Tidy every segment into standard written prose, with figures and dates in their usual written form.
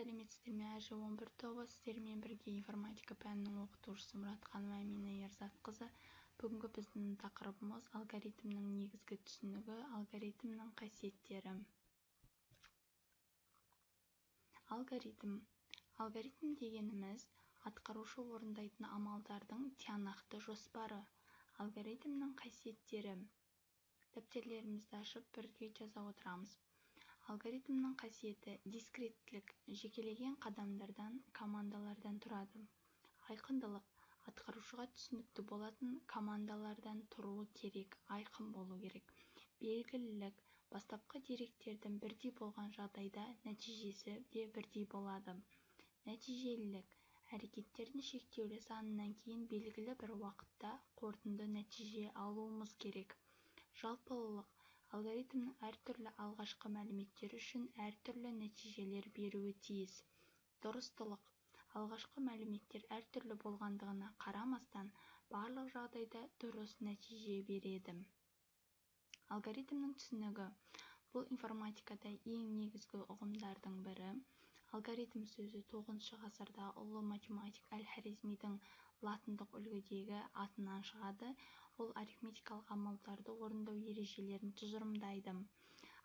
Сәлеметсіздер ме, ӘЖ 11 тобы! Сіздермен бірге информатика пәнінің оқытушысы Мұратханова Әмина Ерзатқызы. Бүгінгі біздің тақырыбымыз: алгоритмнің негізгі түсінігі, алгоритмнің қасиеттері. Алгоритм. Алгоритм дегеніміз – атқарушы орындайтын амалдардың тиянақты жоспары. Алгоритмнің қасиеттері. Дәптерлерімізді ашып, бірге жаза отырамыз. Алгоритмнің қасиеті: дискреттілік – жекелеген қадамдардан, командалардан тұрады. Айқындылық – атқарушыға түсінікті болатын командалардан тұруы керек, айқын болу керек. Белгілілік – бастапқы деректердің бірдей болған жағдайда нәтижесі де бірдей болады. Нәтижелілік – әрекеттердің шектеулі санынан кейін белгілі бір уақытта қорытынды нәтиже алуымыз керек. Жалпылылық – алгоритмнің әртүрлі алғашқы мәліметтер үшін әртүрлі нәтижелер беруі тиіс. Дұрыстылық – алғашқы мәліметтер әртүрлі болғандығына қарамастан, барлық жағдайда дұрыс нәтиже береді. Алгоритмнің түсінігі. Бұл информатикада ең негізгі ұғымдардың бірі. Алгоритм сөзі 9 ғасырда ұлы математик Әл-Хорезмидің латындық үлгідегі атынан шығады. Ол арифметикалық амалдарды орындау ережелерін тұжырымдайды.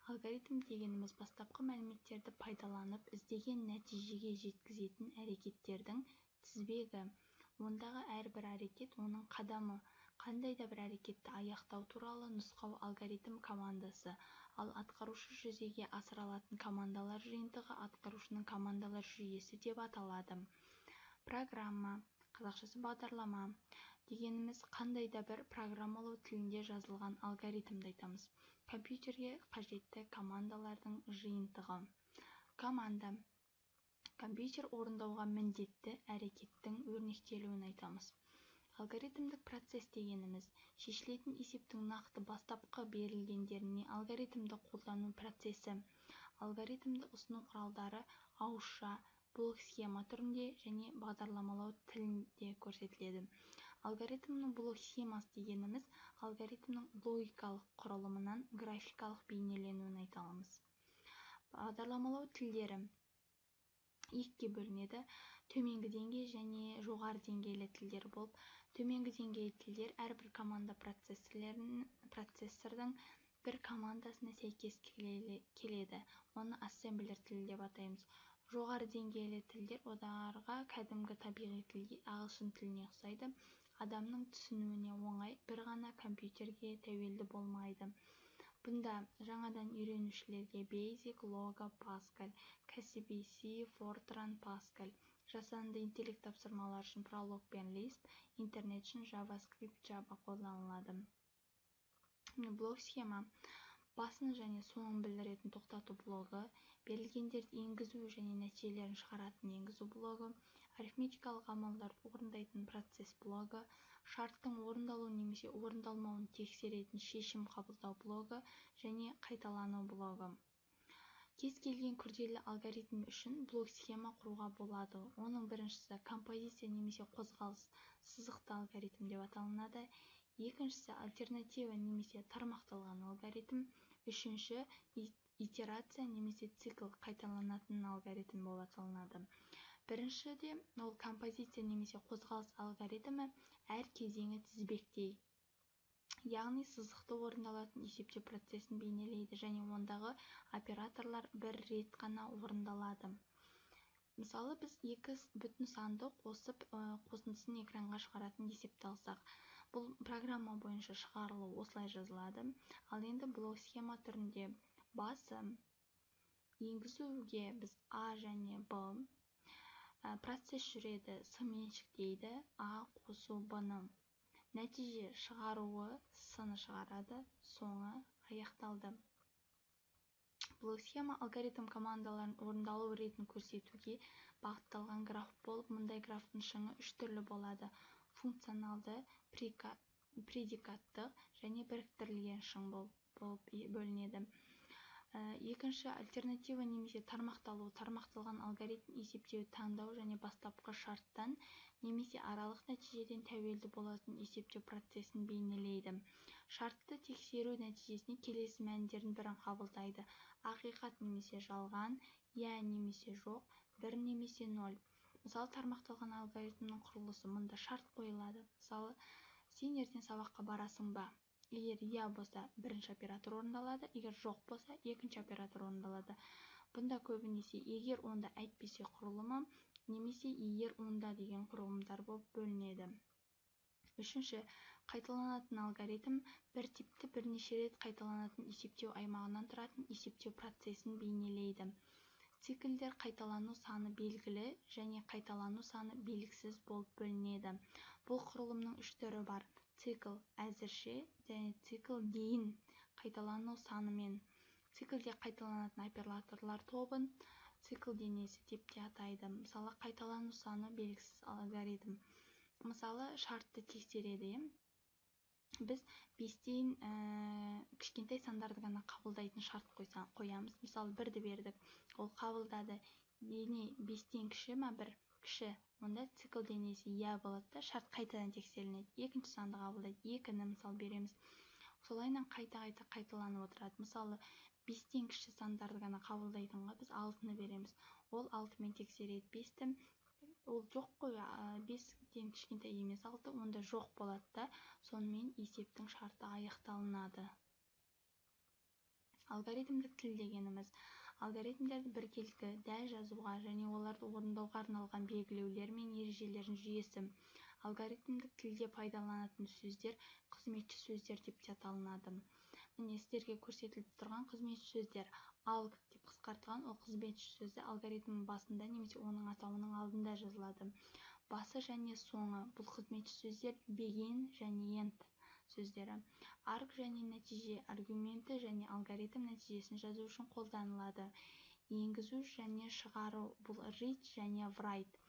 Алгоритм дегеніміз – бастапқы мәліметтерді пайдаланып, іздеген нәтижеге жеткізетін әрекеттердің тізбегі. Ондағы әрбір әрекет – оның қадамы. Қандай да бір әрекетті аяқтау туралы нұсқау – алгоритм командасы, ал атқарушы жүзеге асыра алатын командалар жиынтығы атқарушының командалар жүйесі деп аталады. Программа, қазақшасы бағдарлама дегеніміз – қандай да бір программалау тілінде жазылған алгоритмді айтамыз. Компьютерге қажетті командалардың жиынтығы. Команда – компьютер орындауға міндетті әрекеттің өрнектелуін айтамыз. Алгоритмдік процесс дегеніміз – шешілетін есептің нақты бастапқы берілгендеріне алгоритмді қолдану процесі. Алгоритмді ұсыну құралдары ауызша, блок-схема түрінде және бағдарламалау тілінде көрсетіледі. Алгоритмнің блок-схемасы дегеніміз – алгоритмнің логикалық құрылымынан графикалық бейнеленуін айта аламыз. Бағдарламалау тілдері екіге бөлінеді: төменгі деңгей және жоғары деңгейлі тілдер болып. Төменгі деңгейлі тілдер әрбір команда процессордың бір командасына сәйкес келеді, оны ассемблер тілі деп атаймыз. Жоғары деңгейлі тілдер оларға кәдімгі табиғи тілге, ағылшын тіліне ұқсайды, адамның түсінуіне оңай, бір ғана компьютерге тәуелді болмайды. Бұнда жаңадан үйренушілерге Basic, Logo, Pascal, кәсіби C, Fortran, Pascal, жасанды интеллект тапсырмалары үшін Prolog пен Lisp, интернет үшін JavaScript, Java қолданылады. Блок-схема: басын және соңын білдіретін тоқтату блогы, берілгендерді енгізу және нәтижелерін шығаратын енгізу блогы, арифметикалық амалдарды орындайтын процесс блогы, шарттың орындалу немесе орындалмауын тексеретін шешім қабылдау блогы және қайталану блогы. Кез келген күрделі алгоритм үшін блок-схема құруға болады. Оның біріншісі композиция немесе қозғалыс сызықты алгоритм деп аталынады, екіншісі альтернатива немесе тармақталған алгоритм, үшінші итерация немесе цикл қайталанатын алгоритм болып аталынады. Біріншіде, ол композиция немесе қозғалыс алгоритмі, әр кезеңі тізбектей, яғни сызықты орындалатын есептеу процесін бейнелейді және ондағы операторлар бір рет қана орындалады. Мысалы, біз екі бүтін санды қосып, қосындысын экранға шығаратын есепті алсақ, бұл программа бойынша шығарылу осылай жазылады. Ал енді блок схема түрінде басы енгізуге біз а және б, процесс жүреді, с меншіктейді а қосу б-ны, нәтиже шығаруы с-ны шығарады, соңы аяқталды. Блок схема алгоритм командаларының орындалу ретін көрсетуге бағытталған граф болып, мұндай графтың шыңы үш түрлі болады: функционалды, предикаттық және біріктірілген шың болып бөлінеді. Екінші альтернатива немесе тармақталу. Тармақталған алгоритм есептеуді таңдау және бастапқы шарттан немесе аралық нәтижеден тәуелді болатын есептеу процесін бейнелейді. Шартты тексеру нәтижесіне келесі мәндердің бірін қабылдайды: Ақиқат немесе жалған, иә немесе жоқ, 1 немесе 0. Мысалы, тармақталған алгоритмнің құрылысы. Мұнда шарт қойылады. Мысалы, сен ертең сабаққа барасың ба? Егер иә болса, бірінші оператор орындалады, егер жоқ болса, екінші оператор орындалады. Бұнда көбінесе егер онда әйтпесе құрылымы немесе егер онда деген құрылымдар болып бөлінеді. Үшінші, қайталанатын алгоритм бір типті бірнеше рет қайталанатын есептеу аймағынан тұратын есептеу процесін бейнелейді. Циклдер қайталану саны белгілі және қайталану саны белгісіз болып бөлінеді. Бұл құрылымның үш түрі бар: цикл әзірше және цикл дейін қайталану санымен. Циклде қайталанатын операторлар тобын цикл денесі деп те атайды. Мысалы, қайталану саны белгісіз алгоритм. Мысалы, шартты тексереді. Біз 5-тен кішкентай сандарды ғана қабылдайтын шарт қоямыз. Мысалы, 1-ді бердік, ол қабылдады. Дене 5-тен кіші ма? 1 кіші. Онда цикл денесі иә болады да, шарт қайтадан тексеріледі. Екінші санды қабылдайды, 2-ні мысал береміз. Солайынан қайта-қайта қайталанып отырады. Мысалы, 5-тен кіші сандарды ғана қабылдайтынға біз 6-ны береміз. Ол 6-мен тексереді 5-ті. Ол жоқ қой, 5-тен кішкентай емес 6, онда жоқ болады да, сонымен есептің шарты аяқталынады. Алгоритмдік тіл дегеніміз алгоритмдерді біркелкі дәл жазуға және оларды орындауға арналған белгілеулер мен ережелердің жүйесі. Алгоритмдік тілде пайдаланатын сөздер қызметші сөздер деп те аталынады. Міне, сіздерге көрсетіліп тұрған қызметші сөздер. Алг деп қысқартылған ол қызметші сөзі алгоритмнің басында немесе оның атауының алдында жазылады. Басы және соңы бұл қызметші сөздер begin және end сөздері. Арг және нәтиже аргументі және алгоритм нәтижесін жазу үшін қолданылады. Енгізу және шығару бұл read және write.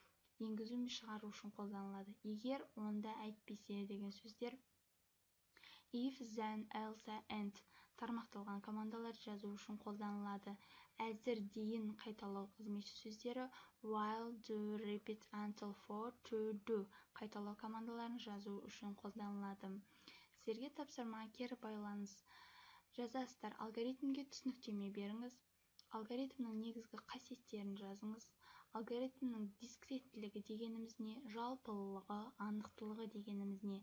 Енгізу мен шығару үшін қолданылады. Егер онда әйтпесе деген сөздер if, then, else, and тармақталған командалар жазу үшін қолданылады. Әзір, дейін қайталау қызметші сөздері while, do, repeat, until, for, to, do қайталау командаларын жазу үшін қолданылады. Сіздерге тапсырма, кері байланыс жазасыздар. Алгоритмге түсініктеме беріңіз. Алгоритмнің негізгі қасиеттерін жазыңыз. Алгоритмнің дискреттілігі дегеніміз не? Жалпылылығы, анықтылығы дегеніміз не?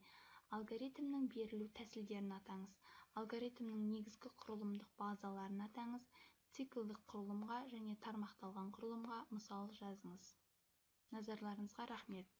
Алгоритмнің берілу тәсілдерін атаңыз. Алгоритмнің негізгі құрылымдық базаларын атаңыз. Циклдік құрылымға және тармақталған құрылымға мысал жазыңыз. Назарларыңызға рахмет.